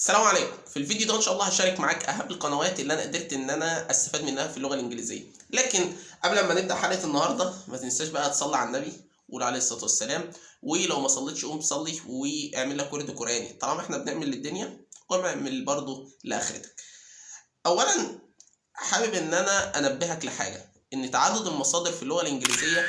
السلام عليكم. في الفيديو ده ان شاء الله هشارك معاك اهم القنوات اللي انا قدرت ان انا استفاد منها في اللغة الانجليزيه. لكن قبل ما نبدا حلقة النهارده، ما تنساش بقى تصلي على النبي، قول عليه الصلاة والسلام. ولو ما صليتش قوم صلي واعمل لك ورد قراني. طالما احنا بنعمل للدنيا قوم اعمل برضه لاخرتك. اولا حابب ان انا انبهك لحاجه، ان تعدد المصادر في اللغة الانجليزية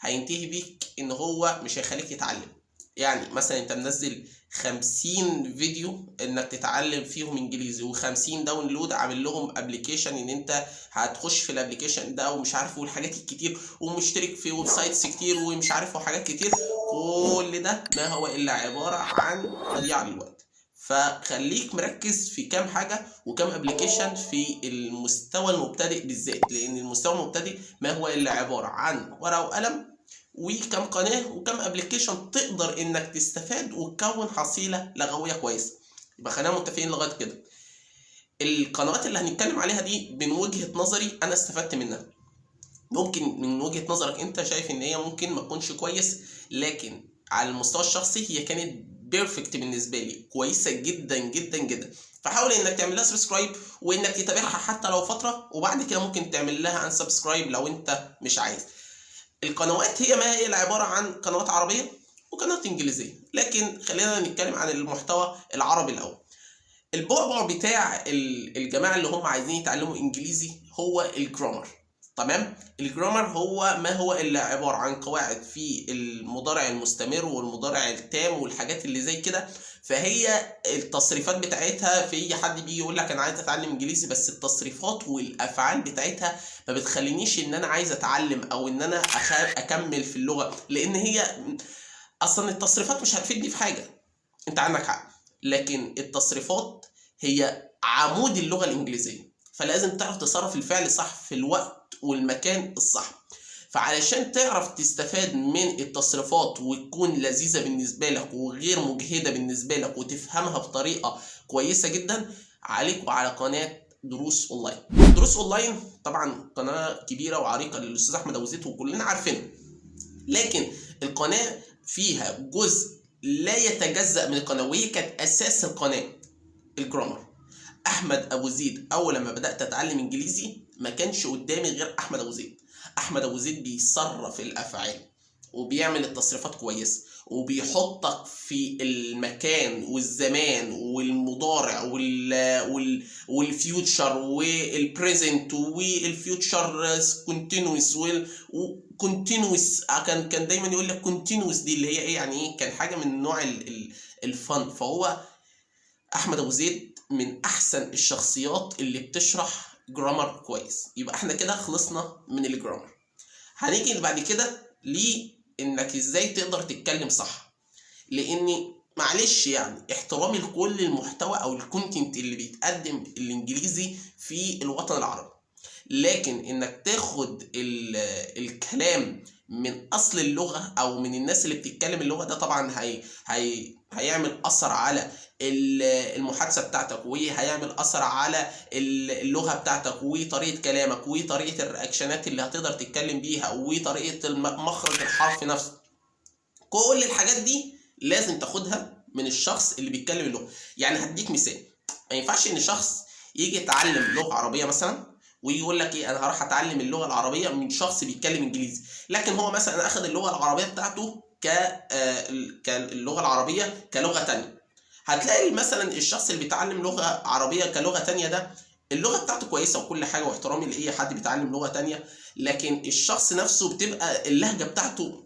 هينتهي بيك ان هو مش هيخليك تتعلم. يعني مثلا انت منزل 50 فيديو انك تتعلم فيهم انجليزي، و50 download عامل لهم application ان انت هتخش في ال application ده ومش عارف والحاجات الكتير، ومشترك في websites كتير ومش عارف وحاجات كتير. كل ده ما هو الا عبارة عن تضييع للوقت. فخليك مركز في كام حاجة وكام application في المستوى المبتدئ بالذات، لان المستوى المبتدئ ما هو الا عبارة عن ورقة وقلم وكم قناة وكم application تقدر انك تستفاد وتكون حصيله لغوية كويسه. يبقى خلينا متفقين لغاية كده. القنوات اللي هنتكلم عليها دي من وجهه نظري انا استفدت منها. ممكن من وجهه نظرك انت شايف ان هي ممكن ما تكونش كويس، لكن على المستوى الشخصي هي كانت perfect بالنسبة لي، كويسة جدا جدا جدا. فحاول انك تعمل لها subscribe وانك تتابعها حتى لو فتره، وبعد كده ممكن تعمل لها unsubscribe لو انت مش عايز. القنوات هي ما هي عبارة عن قنوات عربية وقنوات انجليزيه، لكن خلينا نتكلم عن المحتوى العربي الاول. البعبع بتاع الجماعة اللي هم عايزين يتعلموا انجليزي هو ال grammar. تمام، ال grammar هو ما هو الا عبارة عن قواعد في المضارع المستمر والمضارع التام والحاجات اللي زي كده. فهي التصريفات بتاعتها، في حد بيجي يقول لك انا عايز اتعلم انجليزي بس التصريفات والافعال بتاعتها ما بتخلينيش ان انا عايز اتعلم او ان انا اكمل في اللغه، لان هي اصلا التصريفات مش هتفيدني في حاجه. انت عندك حق، لكن التصريفات هي عمود اللغة الانجليزيه، فلازم تعرف تصرف الفعل صح في الوقت والمكان الصح. فعلشان تعرف تستفاد من التصريفات وتكون لذيذة بالنسبة لك وغير مجهدة بالنسبة لك وتفهمها بطريقة كويسة جدا، عليك وعلى قناة دروس اونلاين. دروس اونلاين طبعا قناة كبيرة وعريقة للأستاذ أحمد أبو زيد وكلنا عارفينها، لكن القناة فيها جزء لا يتجزأ من القناة وهي كانت أساس القناة، ال grammar. أحمد أبو زيد أول لما بدأت أتعلم إنجليزي ما كانش قدامي غير أحمد أبو زيد. أحمد أبو زيد بيصرف الأفعال وبيعمل التصريفات كويس وبيحطك في المكان والزمان والمضارع وال future وال present وال future continuous وال continuous. كان دايما يقول لك continuous دي اللي هي ايه، يعني ايه، كان حاجة من نوع ال fun. فهو احمد ابو زيد من احسن الشخصيات اللي بتشرح grammar كويس. يبقى احنا كده خلصنا من ال grammar. هنيجي بعد كده لانك ازاي تقدر تتكلم صح، لان معلش يعني احترامي لكل المحتوى او ال content اللي بيتقدم الانجليزي في الوطن العربي، لكن انك تاخد الكلام من اصل اللغة او من الناس اللي بتتكلم اللغة ده طبعا هي هيعمل اثر على المحادثة بتاعتك، وهيعمل اثر على اللغة بتاعتك وطريقه كلامك وطريقه ال reactionات اللي هتقدر تتكلم بيها وطريقه مخرج الحرف نفسه. كل الحاجات دي لازم تاخدها من الشخص اللي بيتكلم اللغة. يعني هديك مثال، ما ينفعش ان شخص يجي يتعلم لغة عربية مثلا ويقول لك ايه، انا هروح اتعلم اللغة العربية من شخص بيتكلم انجليزي، لكن هو مثلا اخذ اللغة العربية بتاعته كاللغه العربية كلغة تانية. هتلاقي مثلا الشخص اللي بيتعلم لغة عربية كلغة تانية ده اللغة بتاعته كويسة وكل حاجه، واحترامي لاي حد بيتعلم لغة تانية، لكن الشخص نفسه بتبقى اللهجة بتاعته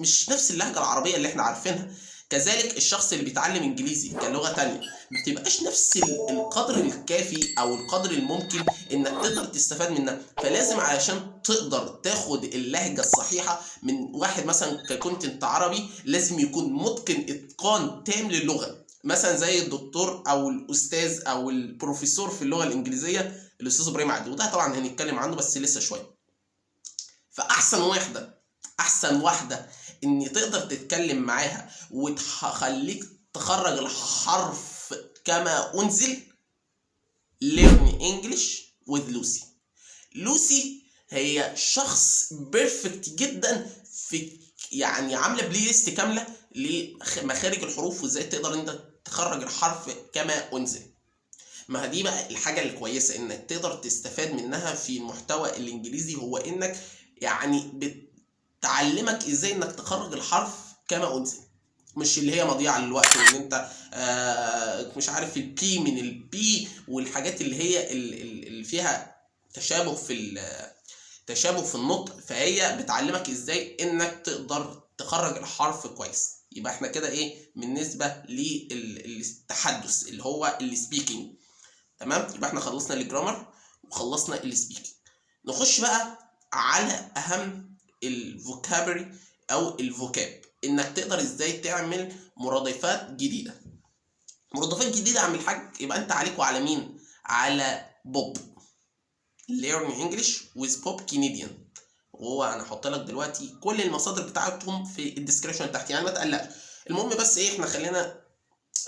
مش نفس اللهجة العربية اللي احنا عارفينها. كذلك الشخص اللي بيتعلم انجليزي كلغة تانية ما بتبقاش نفس القدر الكافي او القدر الممكن انك تقدر تستفاد منها. فلازم علشان تقدر تاخد اللهجة الصحيحة من واحد مثلا ك content عربي لازم يكون متقن اتقان تام للغه، مثلا زي الدكتور او الاستاذ او البروفيسور في اللغة الانجليزية الاستاذ ابراهيم عادل، وده طبعا هنتكلم عنه بس لسه شوية. فاحسن واحدة، احسن واحدة ان تقدر تتكلم معاها وتخليك تخرج الحرف كما انزل، Learn English with Lucy. لوسي هي شخص perfect جدا في يعني عامله playlist كاملة لمخارج الحروف وازاي تقدر انت تخلي الكلمة تطلع صح. تخرج الحرف كما انزل. ما دي بقى الحاجة الكويسة انك تقدر تستفاد منها في المحتوى الانجليزي، هو انك يعني بتعلمك ازاي انك تخرج الحرف كما انزل، مش اللي هي مضيعة للوقت وان انت مش عارف ال B من ال P والحاجات اللي هي اللي فيها تشابه في تشابه في النطق. فهي بتعلمك ازاي انك تقدر تخرج الحرف كويس. يبقى احنا كده ايه بالنسبة للتحدث اللي هو ال speaking. تمام، يبقى احنا خلصنا ال grammar وخلصنا ال speaking. نخش بقى على اهم ال vocabulary او ال vocab، انك تقدر ازاي تعمل مرادفات جديدة. مرادفات جديدة يا عم الحاج، يبقى انت عليك وعلى مين؟ على بوب، Learn English with Bob Canadian. وهو انا هحط لك دلوقتي كل المصادر بتاعتهم في ال description تحت، يعني ما تقلقش. المهم بس ايه، احنا خلينا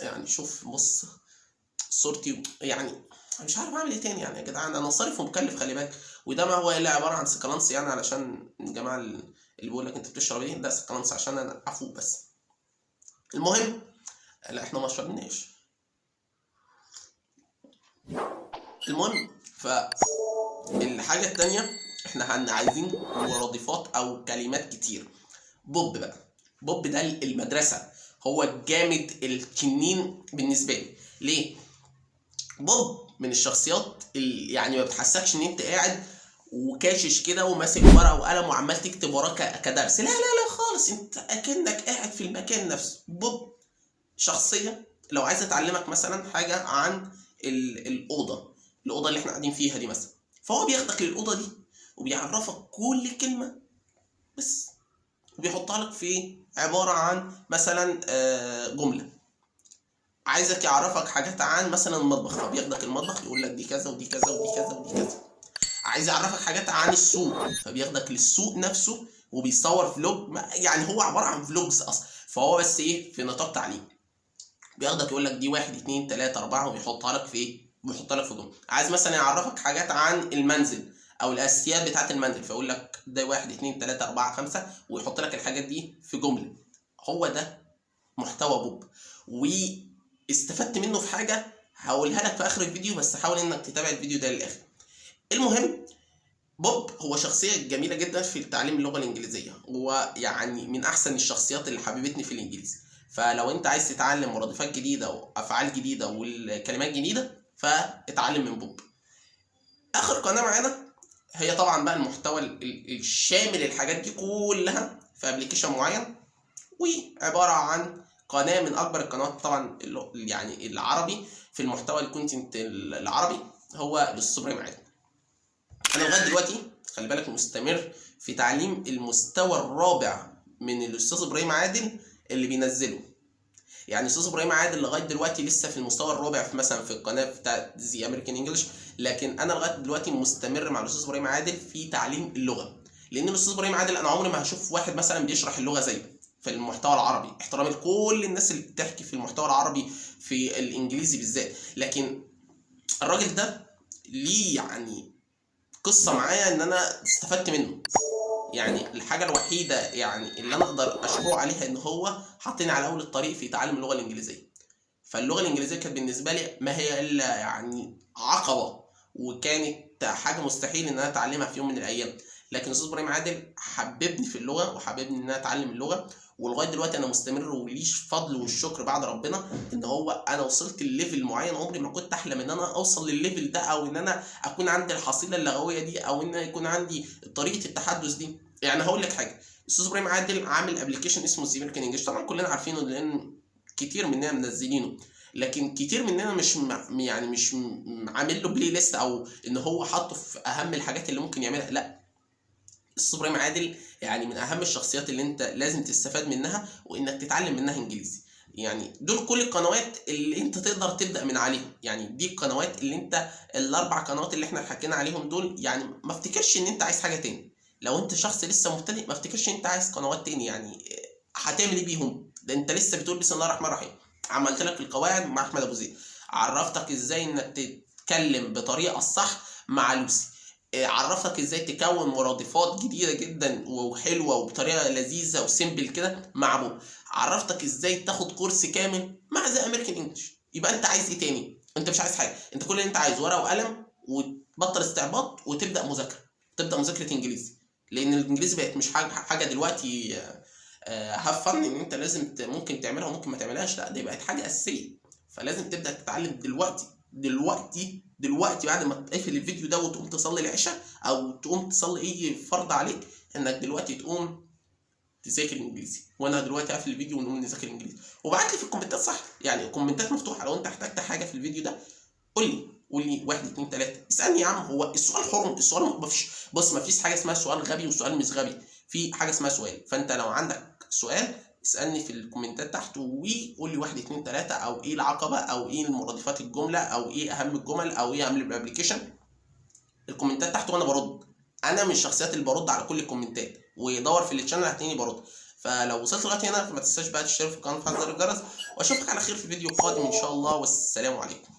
يعني شوف بص صورتي، يعني مش عارف اعمل ايه تاني يعني يا جدعان، انا صارف ومكلف خلي بالك. وده ما هو الا عبارة عن سكالانس، يعني علشان الجماعة اللي بيقول لك انت بتشرب ايه، ده سكالانس عشان انا افوق بس. المهم لا احنا ما شربناش. المهم ف الحاجة التانية احنا عايزين مرادفات او كلمات كتير. بوب بقى، بوب ده المدرسة، هو الجامد التنين بالنسبة لي. ليه؟ بوب من الشخصيات اللي يعني ما بتحسكش ان انت قاعد وكاشش كده وماسك ورقة وقلم وعمال تكتب وراك كدرس، لا لا لا خالص، انت اكنك قاعد في المكان نفسه. بوب شخصية لو عايز اتعلمك مثلا حاجة عن الاوضة، الاوضة اللي احنا قاعدين فيها دي مثلا، فهو بياخدك للاوضه دي وبيعرفك كل كلمة بس، وبيحطها لك في عبارة عن مثلا جملة. عايزك يعرفك حاجات عن مثلا المطبخ، فبياخدك المطبخ يقول لك دي كذا ودي كذا ودي كذا ودي كذا. عايز يعرفك حاجات عن السوق، فبياخدك للسوق نفسه وبيصور vlog، يعني هو عبارة عن vlogs اصلا، فهو بس ايه في نطاق تعليم. بياخدك يقول لك دي 1 2 3 4 ويحطها لك في ايه؟ ويحطها لك في جملة. عايز مثلا يعرفك حاجات عن المنزل او الاساسيات بتاعه المنزل، فيقول لك ده 1 2 3 4 5 ويحط لك الحاجات دي في جملة. هو ده محتوى بوب، واستفدت منه في حاجة هقولها لك في اخر الفيديو، بس حاول انك تتابع الفيديو ده للاخر. المهم بوب هو شخصية جميلة جدا في تعليم اللغة الانجليزية، هو يعني من احسن الشخصيات اللي حببتني في الانجليزي. فلو انت عايز تتعلم مرادفات جديدة وافعال جديدة والكلمات جديدة فاتعلم من بوب. اخر قناة معانا هي طبعا بقى المحتوى الشامل، الحاجات دي كلها في application معين، وعبارة عن قناة من اكبر القنوات طبعا يعني العربي في المحتوى ال content العربي، هو الاستاذ ابراهيم عادل. انا لغاية دلوقتي خلي بالك مستمر في تعليم المستوى الرابع من الاستاذ ابراهيم عادل اللي بينزله. يعني الاستاذ ابراهيم عادل لغاية دلوقتي لسه في المستوى الرابع في مثلا في القناة بتاعت The American English، لكن انا لغاية دلوقتي مستمر مع الاستاذ ابراهيم عادل في تعليم اللغة، لان الاستاذ ابراهيم عادل انا عمري ما هشوف واحد مثلا بيشرح اللغة زيه في المحتوى العربي، احترامي لكل الناس اللي بتحكي في المحتوى العربي في الانجليزي بالذات، لكن الراجل ده ليه يعني قصة معايا ان انا استفدت منه. يعني الحاجة الوحيدة يعني اللي انا اقدر اشكره عليها ان هو حاطني على اول الطريق في تعلم اللغة الانجليزية. فاللغه الانجليزية كانت بالنسبة لي ما هي الا يعني عقبه، وكانت حاجة مستحيل ان انا اتعلمها في يوم من الايام، لكن الاستاذ ابراهيم عادل حببني في اللغة وحببني ان انا اتعلم اللغة، ولغاية دلوقتي انا مستمر وليش فضل والشكر بعد ربنا ان هو انا وصلت ل level معين عمري ما كنت احلم ان انا اوصل للل level ده، او ان انا اكون عندي الحصيلة اللغوية دي، او ان يكون عندي طريقه التحدث دي. يعني هقول لك حاجة، الاستاذ ابراهيم عادل عامل application اسمه The American English، طبعا كلنا عارفينه لان كتير مننا منزلينه، لكن كتير مننا مش يعني مش عامل له playlist او ان هو حاطه في اهم الحاجات اللي ممكن يعملها. لا، الاستاذ ابراهيم عادل يعني من اهم الشخصيات اللي انت لازم تستفاد منها وانك تتعلم منها انجليزي. يعني دول كل القنوات اللي انت تقدر تبدا من عليهم، يعني دي القنوات اللي انت الاربع قنوات اللي احنا حكينا عليهم دول، يعني ما افتكرش ان انت عايز حاجة تاني. لو انت شخص لسه مبتدئ ما افتكرش ان انت عايز قنوات تاني، يعني هتعمل ايه بيهم؟ ده انت لسه بتقول بسم الله الرحمن الرحيم. عملت لك القواعد مع احمد ابو زيد، عرفتك ازاي انك تتكلم بطريقة الصح مع لوسي، عرفتك ازاي تكون مرادفات جديدة جدا وحلوه وبطريقة لذيذة و simple كده مع بوب. عرفتك ازاي تاخد كورس كامل مع The American English. يبقى انت عايز ايه تاني؟ انت مش عايز حاجه، انت كل اللي انت عايزه ورقة وقلم وتبطل استعباط وتبدا مذاكره، تبدا مذاكرة انجليزي، لان الانجليزي بقت مش حاجه دلوقتي have fun ان انت لازم ممكن تعملها وممكن ما تعملهاش، لا دي بقت حاجة اساسيه. فلازم تبدا تتعلم دلوقتي دلوقتي دلوقتي، بعد ما تقفل الفيديو ده وتقوم تصلي العشاء او تقوم تصلي اي فرض عليك، انك دلوقتي تقوم تذاكر انجليزي. وانا دلوقتي اقفل الفيديو ونقوم نذاكر انجليزي. وابعت لي في الكومنتات، صح يعني الكومنتات مفتوحه، لو انت احتجت حاجة في الفيديو ده قول لي، قول لي 1 2 3، اسالني يا عم. هو السؤال حر، السؤال ما فيش، بص ما فيش حاجة اسمها سؤال غبي وسؤال مش غبي، في حاجة اسمها سؤال. فانت لو عندك سؤال اسالني في الكومنتات تحت وقول لي 1 2 3، او ايه العقبه، او ايه المرادفات الجمله، او ايه اهم الجمل، او ايه اهم ال application. الكومنتات تحت وانا برد، انا من الشخصيات اللي برد على كل الكومنتات، ودور في ال channel هتلاقيني برد. فلو وصلت لغاية هنا فما تنساش بقى تشترك في القناة وتفعل زر الجرس، واشوفك على خير في فيديو قادم ان شاء الله، والسلام عليكم.